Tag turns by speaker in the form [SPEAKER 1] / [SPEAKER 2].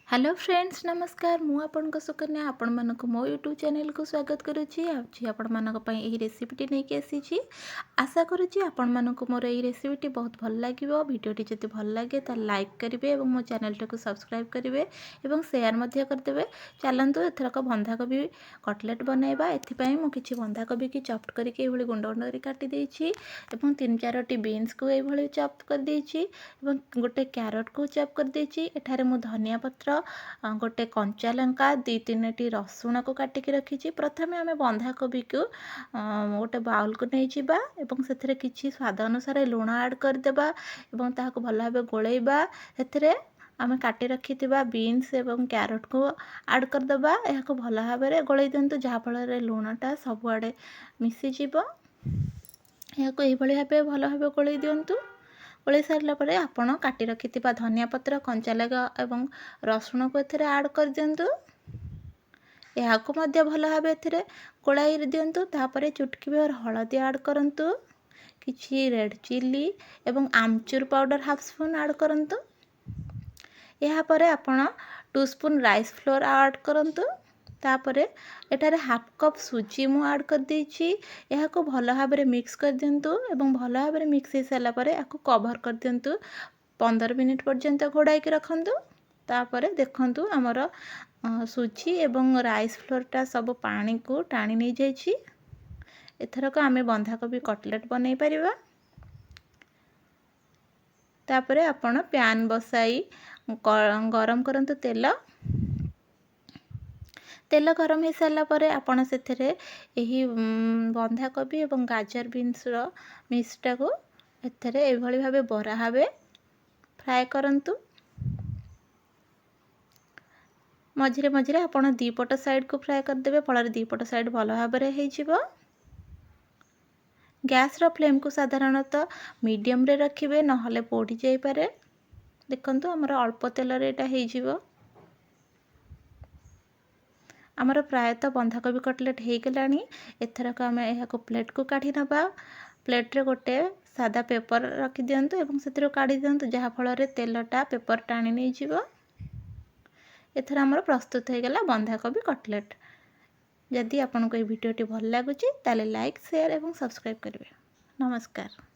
[SPEAKER 1] Hello friends, ନମସ୍କାର। ମୁଁ ଆପଣଙ୍କ ସୁକନ୍ୟା, ଆପଣମାନଙ୍କୁ ମୋ ୟୁଟ୍ୟୁବ୍ ଚ୍ୟାନେଲକୁ ସ୍ୱାଗତ କରୁଛି। ଆଜି ଆପଣମାନଙ୍କ ପାଇଁ ଏହି ରେସିପିଟି ନେଇକି ଆସିଛି। ଆଶା କରୁଛି ଆପଣମାନଙ୍କୁ ମୋର ଏହି ରେସିପିଟି ବହୁତ ଭଲ ଲାଗିବ। ଭିଡ଼ିଓଟି ଯଦି ଭଲ ଲାଗେ, ତାହେଲେ ଲାଇକ୍ କରିବେ ଏବଂ ମୋ ଚ୍ୟାନେଲଟିକୁ ସବସ୍କ୍ରାଇବ୍ କରିବେ ଏବଂ ସେୟାର ମଧ୍ୟ କରିଦେବେ। ଚାଲନ୍ତୁ, ଏଥରକ ବନ୍ଧାକୋବି କଟଲେଟ୍ ବନାଇବା। ଏଥିପାଇଁ ମୁଁ କିଛି ବନ୍ଧାକୋବିକି ଚପ୍ କରିକି ଏଇଭଳି ଗୁଣ୍ଡ ଗୁଣ୍ଡ କରି କାଟି ଦେଇଛି ଏବଂ ତିନି ଚାରୋଟି ବିନ୍ସକୁ ଏଇଭଳି ଚପ୍ କରିଦେଇଛି ଏବଂ ଗୋଟେ କ୍ୟାରଟକୁ ଚପ୍ କରିଦେଇଛି। ଏଠାରେ ମୁଁ ଧନିଆ ପତ୍ର, ଗୋଟେ କଞ୍ଚା ଲଙ୍କା, ଦୁଇ ତିନୋଟି ରସୁଣକୁ କାଟିକି ରଖିଛି। ପ୍ରଥମେ ଆମେ ବନ୍ଧାକୋବିକୁ ଗୋଟେ ବାଉଲକୁ ନେଇଯିବା ଏବଂ ସେଥିରେ କିଛି ସ୍ୱାଦ ଅନୁସାରେ ଲୁଣ ଆଡ଼୍ କରିଦେବା ଏବଂ ତାହାକୁ ଭଲ ଭାବେ ଗୋଳେଇବା। ସେଥିରେ ଆମେ କାଟି ରଖିଥିବା ବିନ୍ସ ଏବଂ କ୍ୟାରଟକୁ ଆଡ଼୍ କରିଦେବା। ଏହାକୁ ଭଲ ଭାବରେ ଗୋଳେଇ ଦିଅନ୍ତୁ, ଯାହାଫଳରେ ଲୁଣଟା ସବୁଆଡ଼େ ମିଶିଯିବ। ଏହାକୁ ଏଇଭଳି ଭାବେ ଭଲ ଭାବେ ଗୋଳେଇ ଦିଅନ୍ତୁ। ଗୋଳେଇ ସାରିଲା ପରେ ଆପଣ କାଟି ରଖିଥିବା ଧନିଆ ପତ୍ର, କଞ୍ଚା ଲଙ୍କା ଏବଂ ରସୁଣକୁ ଏଥିରେ ଆଡ଼୍ କରିଦିଅନ୍ତୁ। ଏହାକୁ ମଧ୍ୟ ଭଲ ଭାବେ ଏଥିରେ ଗୋଳାଇ ଦିଅନ୍ତୁ। ତାପରେ ଚୁଟକି ଭର ହଳଦୀ ଆଡ଼୍ କରନ୍ତୁ, କିଛି ରେଡ଼୍ ଚିଲି ଏବଂ amchur powder half spoon add କରନ୍ତୁ। ଏହାପରେ ଆପଣ 2 ସ୍ପୁନ୍ ରାଇସ୍ ଫ୍ଲୋର୍ ଆଡ଼୍ କରନ୍ତୁ। ତାପରେ ଏଠାରେ ହାଫ୍ କପ୍ ସୁଜି ମୁଁ ଆଡ଼୍ କରିଦେଇଛି। ଏହାକୁ ଭଲ ଭାବରେ ମିକ୍ସ କରିଦିଅନ୍ତୁ ଏବଂ ଭଲ ଭାବରେ ମିକ୍ସ ହେଇସାରିଲା ପରେ ଏହାକୁ କଭର୍ କରିଦିଅନ୍ତୁ। 15 ମିନିଟ୍ ପର୍ଯ୍ୟନ୍ତ ଘୋଡ଼ାଇକି ରଖନ୍ତୁ। ତାପରେ ଦେଖନ୍ତୁ, ଆମର ସୁଜି ଏବଂ ରାଇସ୍ ଫ୍ଲୋର୍ଟା ସବୁ ପାଣିକୁ ଟାଣି ନେଇଯାଇଛି। ଏଥରକ ଆମେ ବନ୍ଧାକୋବି କଟଲେଟ୍ ବନେଇ ପାରିବା। ତାପରେ ଆପଣ ପ୍ୟାନ୍ ବସାଇ ଗରମ କରନ୍ତୁ ତେଲ। ତେଲ ଗରମ ହେଇସାରିଲା ପରେ ଆପଣ ସେଥିରେ ଏହି ବନ୍ଧାକୋବି ଏବଂ ଗାଜର ବିନ୍ସର ମିକ୍ସଟାକୁ ଏଥିରେ ଏଇଭଳି ଭାବେ ବରା ଭାବେ ଫ୍ରାଏ କରନ୍ତୁ। ମଝିରେ ମଝିରେ ଆପଣ ଦୁଇ ପଟ ସାଇଡ଼କୁ ଫ୍ରାଏ କରିଦେବେ, ଫଳରେ ଦୁଇ ପଟ ସାଇଡ଼ ଭଲ ଭାବରେ ହେଇଯିବ। ଗ୍ୟାସ୍ର ଫ୍ଲେମ୍କୁ ସାଧାରଣତଃ ମିଡ଼ିୟମରେ ରଖିବେ, ନହେଲେ ପୋଡ଼ି ଯାଇପାରେ। ଦେଖନ୍ତୁ, ଆମର ଅଳ୍ପ ତେଲରେ ଏଇଟା ହେଇଯିବ। ଆମର ପ୍ରାୟତଃ ବନ୍ଧାକୋବି କଟଲେଟ୍ ହେଇଗଲାଣି। ଏଥରକ ଆମେ ଏହାକୁ ପ୍ଲେଟ୍କୁ କାଢ଼ି ନେବା। ପ୍ଲେଟ୍ରେ ଗୋଟେ ସାଦା ପେପର୍ ରଖିଦିଅନ୍ତୁ ଏବଂ ସେଥିରୁ କାଢ଼ି ଦିଅନ୍ତୁ, ଯାହାଫଳରେ ତେଲଟା ପେପର୍ ଟାଣି ନେଇଯିବ। ଏଥର ଆମର ପ୍ରସ୍ତୁତ ହୋଇଗଲା ବନ୍ଧାକୋବି କଟଲେଟ୍। ଯଦି ଆପଣଙ୍କୁ ଏହି ଭିଡ଼ିଓଟି ଭଲ ଲାଗୁଛି, ତାହେଲେ ଲାଇକ୍, ସେୟାର ଏବଂ ସବସ୍କ୍ରାଇବ୍ କରିବେ। ନମସ୍କାର।